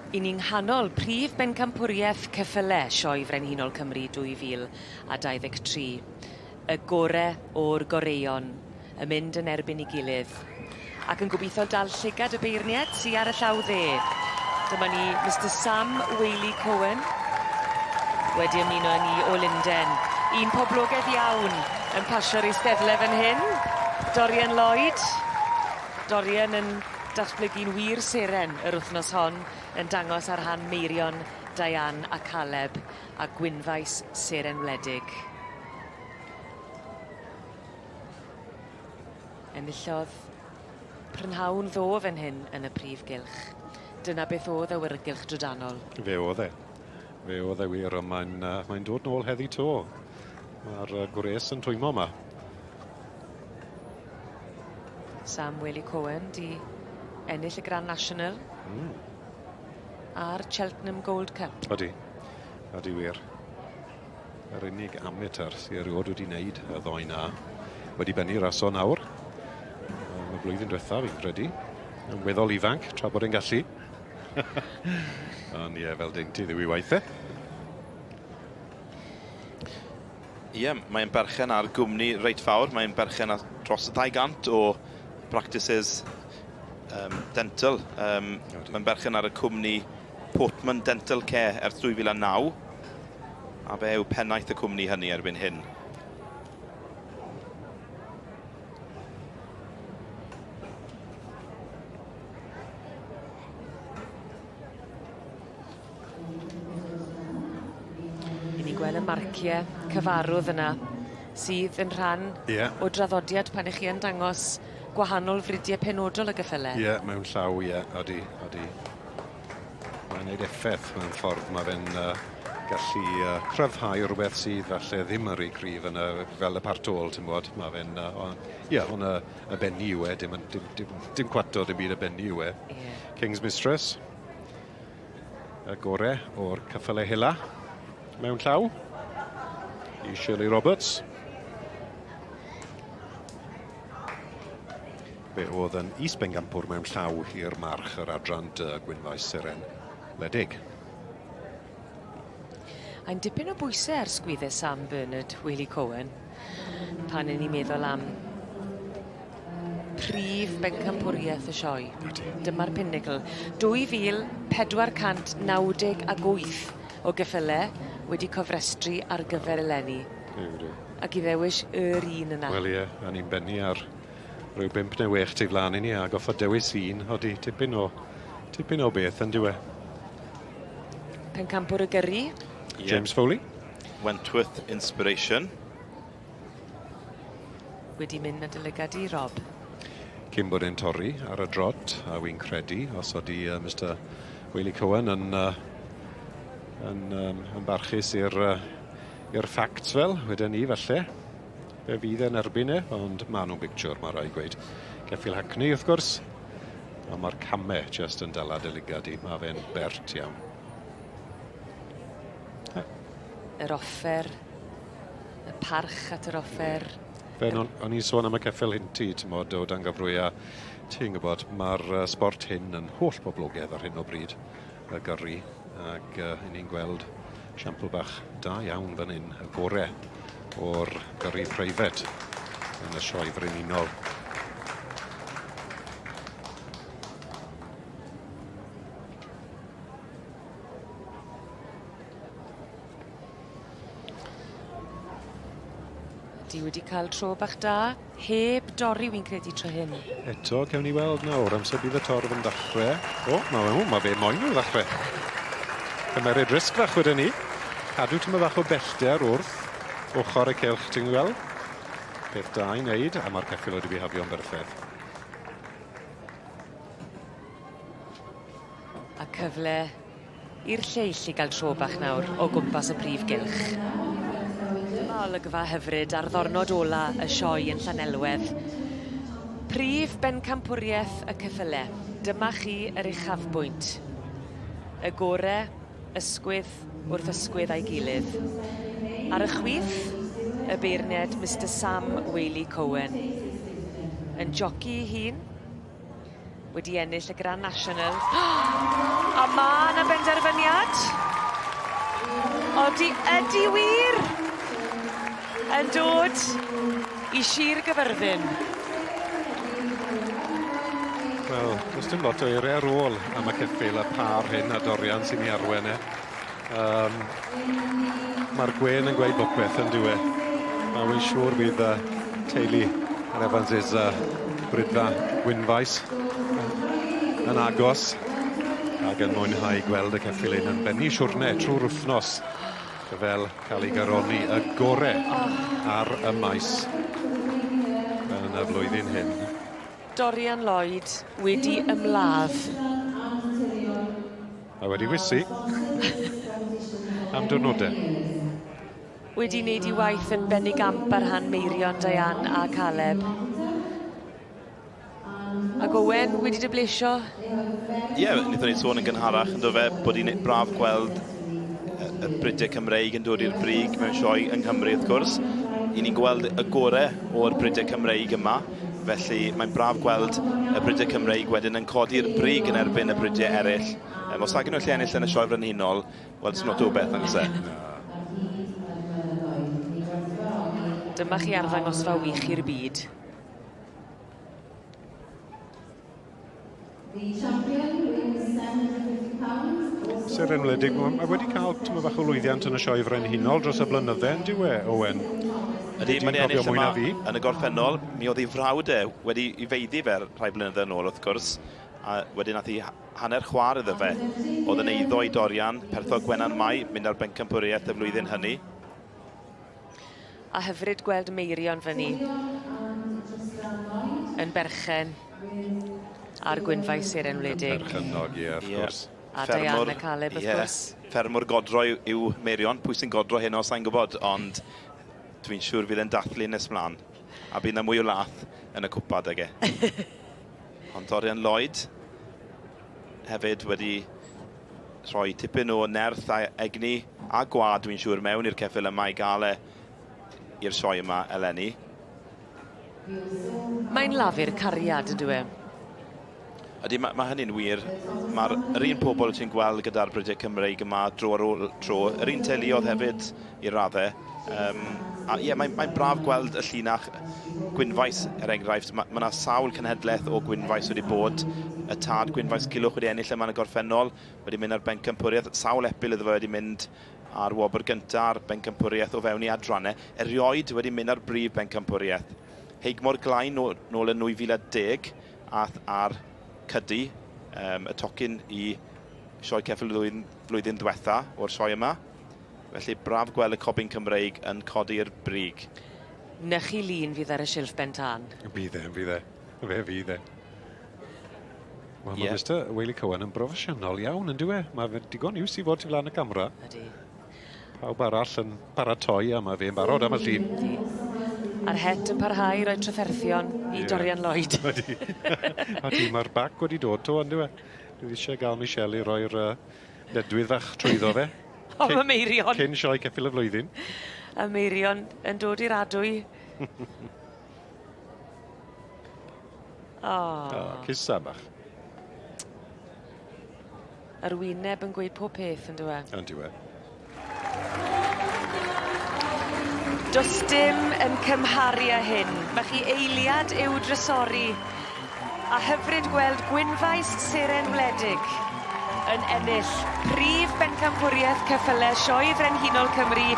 I ni'n nghanol prif bencampwriaeth ceffyle Sioe Frenhinol Cymru 2023. Y gore o'r goreuon yn mynd yn erbyn 'i gilydd. Ac yn gobeithio dal llygad y beirniad sy ar y llaw dde. Dyma ni Mister Sam Waley Cohen wedi ymuno â ni o Lunden. Un poblogedd iawn yn pasio'r eisteddle fan hyn. Dorian Lloyd. Dorian yn datblygu'n wir seren yr wythnos hon yn dangos ar rhan Meirion, Diane a Caleb a Gwynfaes Seren Wledig. Enillodd prynhawn ddo fan hyn yn y prif gylch. Dyna beth o'dd awyrgylch drydanol. Fe o'dd e. Fe o'dd e wir on' mae'n yy mae'n dod nôl heddi 'to. Ma'r yy gwres yn twymmo 'ma. Sam Waley Cohen 'di ennill y Grand National. Hmm. A'r Cheltenham Gold Cup. Odi. Odi wir. Yr unig amateur sy erioed wedi wneud y ddoi 'na wedi bennu raso nawr. Am y blwyddyn diwetha fi'n credu. Yn weddol ifanc tra bod e'n gallu. Ond ie, fel deintydd yw 'i waith e. Ie, mae'n berchen ar gwmni reit fawr. Mae'n berchen ar dros 200 o practices um, dental. Um, mae'n berchen ar y cwmni Portman Dental Care ers 2009, a fe yw pennaeth y cwmni hynny erbyn hyn. I ni'n gweld y marcie cyfarwdd yna sydd yn rhan Ie. o draddodiad pan 'ych chi yn dangos gwahanol fridie penodol o geffyle. Ie, mewn llaw, ie, odi, odi. Mae'n neud effeth mewn ffordd, ma' fe'n yy gallu yy cryfhau rwbeth sydd falle ddim yn rhy cryf yn y fel y part ôl ti'n gwbod, ma' fe'n yy o ie on' y y benni yw e dim yn dim dim dim cwato dim byd y benni yw e. Ie. King's Mistress. Y gore o'r ceffyle hela mewn llaw i Shirley Roberts. Fe oedd yn is-bengampwr mewn llaw i'r march yr adran dy Gwynfaes Seren Wledig. Mae'n dipyn o bwysau ar sgwydde Sam Bernard Whaley Cohen pan 'yn ni'n meddwl am prif bencampwriaeth y sioe. Dyma'r pinnacle. 2,498 o geffyle wedi cofrestru ar gyfer eleni. Duw duw. Ac i ddewis yr un yna. Wel ie, a ni'n bennu ar rhyw bump neu wech tu flan i ni a goffod dewis un, odi, tipyn o tipyn o beth yndyw e? Pencampwr y gyrru. Ie. James Foley. Wentworth Inspiration. Wedi mynd yn dy lygad di, Rob. Cyn bod e'n torri ar y drot, a wi'n credu, os odi uh, Mr Whaley Cohen yn, uh, yn, um, yn barchus i'r uh, i'r facts fel, weden ni falle. Fe fydd e'n erbyn e, ond ma' nhw'n bictiwr, mae rhaid gweud. Ceffyl Hackney, wrth gwrs. Ond mae'r camau jyst yn dala dy lygad i. Mae fe'n bert iawn. Yr offer, y parch at yr offer. Fe, o'n, o'n i'n sôn am y ceffyl hyn ti, ti'n modd, o dan gyfrwy a ti'n gwybod, mae'r uh, sport hyn yn holl boblogaidd ar hyn o bryd, y gyrru, ac uh, ni'n gweld siampl bach da iawn fan hyn, y gore o'r gyrru preifat yn y sioe frenhinol. Di wedi cael tro bach da, heb dorri wi'n credu tro hyn. Eto, cewn ni weld nawr, amser bydd y torf yn dachrau. O, mae o, mae fe moyn nhw ddechrau. Cymeryd risg fach wedyn ni. Cadw tyma bach o bellter wrth ochr y cylch, ti'n gweld? Peth da i wneud, a mae'r ceffyl wedi bihafio'n berffaith. A cyfle i'r lleill i gael tro bach nawr o gwmpas y prif gylch. Dyma olygfa hyfryd ar ddornod ola y sioe yn Llanelwedd. Prif bencampwriaeth y ceffyle. Dyma chi yr uchafbwynt. Y gore, ysgwydd wrth ysgwydd a'i gilydd. Ar y chwith, y beirniad Mister Sam Waley Cohen. Yn joci ei hun, wedi ennill y Grand National. A ma' 'na Odi, ydi wir! Yn dod i Sir Gyfyrddin. Wel, does dim lot o eiriau ar ôl am y ceffyl y pâr hyn a Dorian sy'n ei arwen e. Um, Mae'r gwên yn gweud popeth yn dyw e. A wy'n siŵr bydd uh, teulu yr Evanses uh, Brydfa Gwynfaes yn agos ac yn mwynhau gweld y ceffyl hyn yn bennu siwrne trwy'r wythnos fel cael ei garoni y gore ar y maes yn y flwyddyn hyn. Dorian Lloyd wedi ymladd. A wedi wysi am diwrnodau. Wedi wneud i waith yn benigamp ar rhan Meirion, Diane a Caleb. Ac Owen wedi dy blesio? Ie, yeah, wnaethon ni sôn yn gynharach yn fe, bod hi'n braf gweld y Brydiau Cymreig yn dod i'r brig mewn sioe yng Nghymru wrth gwrs. I ni'n gweld y gore o'r Brydiau Cymreig yma, felly mae'n braf gweld y Brydiau Cymreig wedyn yn codi'r brig yn erbyn y Brydiau eraill. Um, os nag nhw'n lle ennill yn y sioe frenhinol, wel, dim lot o beth, nag oes e? Dyma chi arddangosfa wych i'r byd. Seren Wledig, mae wedi cael tyma bach o lwyddiant yn y sioe frenhinol dros y blynydde, yn dyw e, Owen? Ydy, mae'n ennill yma yn y gorffennol. Mi oedd ei frawd e wedi i feiddi fe rhai blynydde yn ôl, wrth gwrs, a wedyn nath i hanner chwar iddo fe. Oedd yn eiddo i Dorian, perthog Gwenan Mai, mynd ar bencampwriaeth y flwyddyn hynny. A hyfryd gweld Meirion fyny yn berchen ar Gwynfaes Seren Wledig. Yn perchennog, ie, wrth gwrs. A Diana Caleb, wrth gwrs. Ffermwr godro yw Meirion. Pwy sy'n godro heno, sa'n gwybod, ond dwi'n siŵr fydd e'n dathlu nes mlaen. A bydd yna mwy o lath yn y cwpa 'dag e. Ond Dorian Lloyd hefyd wedi rhoi tipyn o nerth a egni a gwad, dwi'n siŵr, mewn i'r ceffyl yma i gael e i'r sioe yma eleni. Mae'n lafur cariad, yndyw e? Ydy, mae, mae hynny'n wir. Mae'r yr un pobl ti'n gweld gyda'r Brydiau Cymreig yma dro ar ôl tro, yr un teuluodd hefyd i raddau. Um, a ie, mae'n mae braf gweld y llinach Gwynfaes, er enghraifft. Mae yna sawl cenhedlaeth o Gwynfaes wedi bod. Y tad Gwynfaes Gilwch wedi ennill yma yn y gorffennol, wedi mynd ar bencampwriaeth. Sawl epil iddo fe wedi mynd ar wobr gyntaf ar bencampwriaeth o fewn i adrannau. Erioed wedi mynd ar brif bencampwriaeth. Heigmor Glain nôl yn 2010 ath ar Cydi, um, y tocyn i sioe ceffyl flwyddyn, flwyddyn ddiwetha o'r sioe yma. Felly braf gweld y cobyn Cymreig yn codi'r brig. 'Na chi lun fydd ar y silff ben tân. Bydd e, fydd e. Fe fydd e. Wel, mae yeah. Mr Whaley Cowan yn broffesiynol iawn, yn dyw e? Mae fe digon iws i fod tu flaen y camera. Ydy. Pawb arall yn paratoi a mae fe'n barod am y llun. Ydy. A'r het yn parhau i roi trafferthion i yeah. Dorian Lloyd. Ydy. Ydy, mae'r bac wedi dod to, yn dyw e? Dwi eisiau gael Michelle i roi'r uh, ledwydd fach trwyddo fe. O, mae Meirion. Cyn sioe ceffyl y flwyddyn. A Meirion yn dod i'r adwy. O. Oh. Oh, cusa bach. Yr wyneb yn gweud pob peth yn dyw e? Yn dyw e. Does dim yn cymharu â hyn. Mae chi eiliad i'w drysori. A hyfryd gweld Gwynfaes Seren Wledig yn ennill prif bencampwriaeth ceffyle Sioe Frenhinol Cymru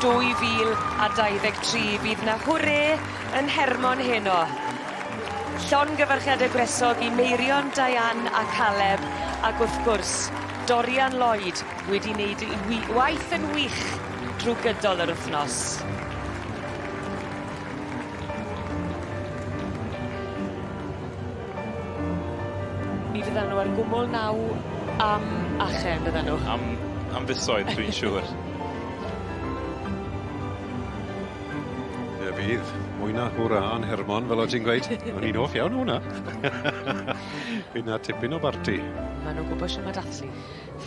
2023. Bydd 'na hwrê yn Hermon heno. Llongyfarchiade gwresog i Meirion, Diane a Caleb ac wrth gwrs Dorian Lloyd wedi wneud 'i waith yn wych drw gydol yr wythnos. Mi fyddan nhw ar gwmwl naw am achen, byddan nhw? Am, am fisoedd, dwi'n siŵr. Ie, fydd. Mwy na hwra yn Hermon, fel o ti'n gweud. O'n i'n hoff iawn o hwnna. Fydd na tipyn o barti. Maen nhw'n gwybod shwt mae dathlu.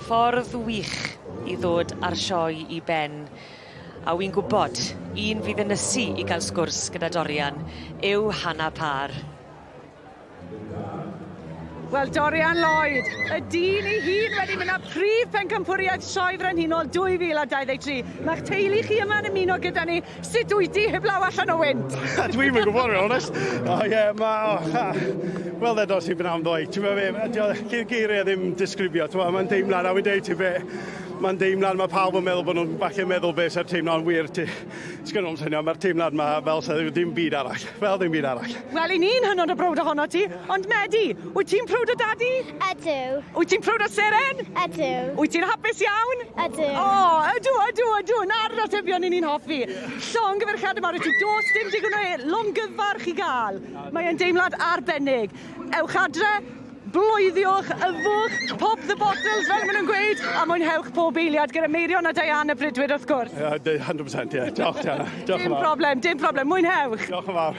Ffordd wych i ddod â'r sioe i ben. A wi'n gwybod, un fydd yn ysu i gael sgwrs gyda Dorian yw Hannah Parr. Wel, Dorian Lloyd, y dyn ei hun wedi mynd â prif pencampwriaeth Sioe Frenhinol 2023. Mae'ch teulu chi yma'n ymuno gyda ni. Sut wyt ti heblaw allan o wynt? Dwi'm yn gwybod, yn onest. O ie, ma', o, ha. Wel, ddedos i bnawn ddoe. Ti'n meddwl be, geiriau ddim disgrifio, ti'n mae'n deimlad, a wy'n deud ti be, mae'n deimlad, mae pawb yn meddwl bod nhw'n falle meddwl beth sy'n teimlo'n wir. Ti, sgyn nhw'n synio, mae'r teimlad ma fel sydd ddim byd arall, fel ddim byd arall. Wel, i ni'n hynod o browd ohono ti, ond Medi, wyt ti'n proud o dadi? Ydw. Wyt ti'n proud o Seren? Ydw. Wyt ti'n hapus iawn? Ydw. O, ydw, ydw, ydw, na'r atebion i ni'n hoffi. Llongyfarchiadau mawr i ti, dos dim digon o longyfarch i gael. Mae e'n deimlad arbennig. Ewch adre, bloeddiwch, yfwch, pop the bottles, fel maen nhw'n gweud, a mwynhewch pob eiliad gyda Meirion a Diana Brydwyd, wrth gwrs. Yeah, 100%, yeah. Diolch, Diana. Diolch Dim yn fawr. problem, dim problem. Mwynhewch. Diolch yn fawr.